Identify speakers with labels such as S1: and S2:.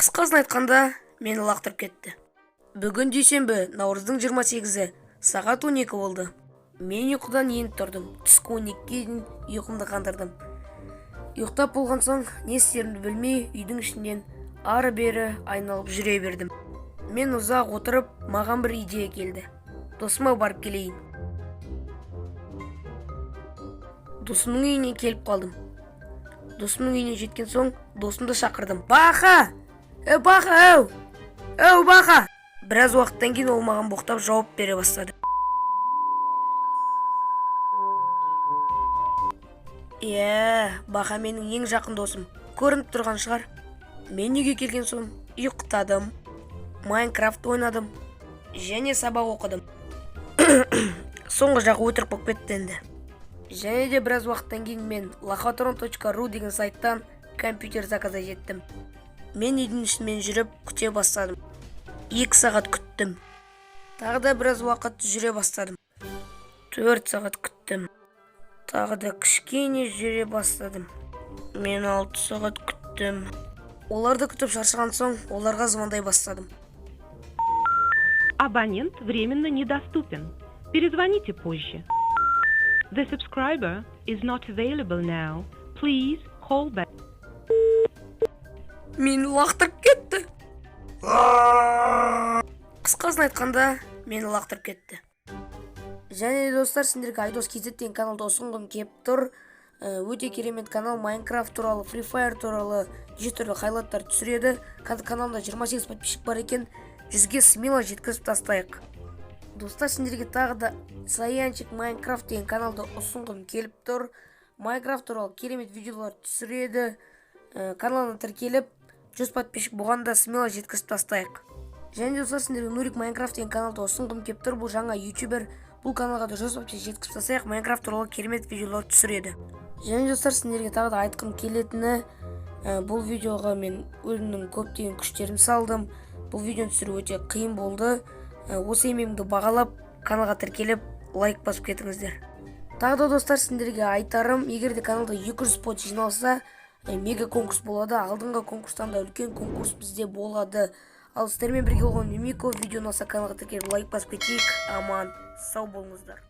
S1: Қысқасын айтқанда, мені лақтырып кетті. Бүгін дүйсенбі, наурыздың 28-і, сағат 12 болды. Мен ұйқыдан енді тұрдым. Түскі 12-ге дейін ұйқымды қандырдым. Ұйықтап болған соң, не істерімді білмей, үйдің ішінен ары-бері айналып жүре бердім. Мен ұзақ отырып, маған бір идея келді. Досыма барып келейін. Досымның үйіне келіп қалдым. Досымның үйіне жеткен соң, досымды шақырдым. Баха! Е, Баха, әу! Әу, Баха! Біраз уақыттан кейін ол маған боқтап жауап бере бастады. Иә, Баха менің ең жақын досым. Көрініп тұрған шығар. Мен үйге келген соң ұйықтадым, Майнкрафт ойнадым және сабақ оқыдым. Соңғы жағы өтірік болып кетті енді. Және де біраз уақыттан кейін мен lochatron.ru деген сайттан компьютер заказать еттім. Мен үйдің ішімен жүріп күте бастадым. 2 сағат күттім. Тағы да біраз уақыт жүре бастадым. 4 сағат күттім. Тағы да кішкене жүре бастадым. Мен 6 сағат күттім. Оларды күтіп шаршаған соң, оларға звондай бастадым.
S2: Абонент временно недоступен. Перезвоните позже. The subscriber is not available now. Please call back.
S1: Мені лақтырып кетті. Қысқасын айтқанда, мені лақтырып кетті. Және де, достар, сендерге Айдос KZ деген каналды ұсынғым келіп тұр. Өте керемет канал, Майнкрафт туралы, Free Fire туралы неше түрлі хайлайттар түсіреді. Қазір каналында 28 подписчик бар екен. 100-ге смело жеткізіп тастайық. Достар, сендерге тағы да Саянчик Майнкрафт деген каналды ұсынғым келіп тұр. Майнкрафт туралы керемет видеолар түсіреді. Каналына тіркеліп, 100 подписчик болғанда смело жеткізіп тастайық. Және де, достар, сендерге Нурик Майнкрафт деген каналды ұсынғым келіп тұр. Бұл жаңа ютубер. Бұл каналға да 100 подписчик жеткізіп тастайық. Майнкрафт туралы керемет видеолар түсіреді. Және, достар, сендерге тағы да айтқым келетіні, бұл видеоға мен өзімнің көптеген күштерімді салдым. Бұл видеоны түсіру өте қиын болды. Осы еңбегімді бағалап, каналға тіркеліп, лайк басып кетіңіздер. Тағы да, достар, сендерге айтарым, егер де каналда 200 под жиналса, мега конкурс болады. Алдыңғы конкурстан да үлкен конкурс бізде болады. Ал сіздермен бірге болған Мимико. Видео ұнаса, каналға тіркеліп, лайк басып кетейік. Аман сау болыңыздар.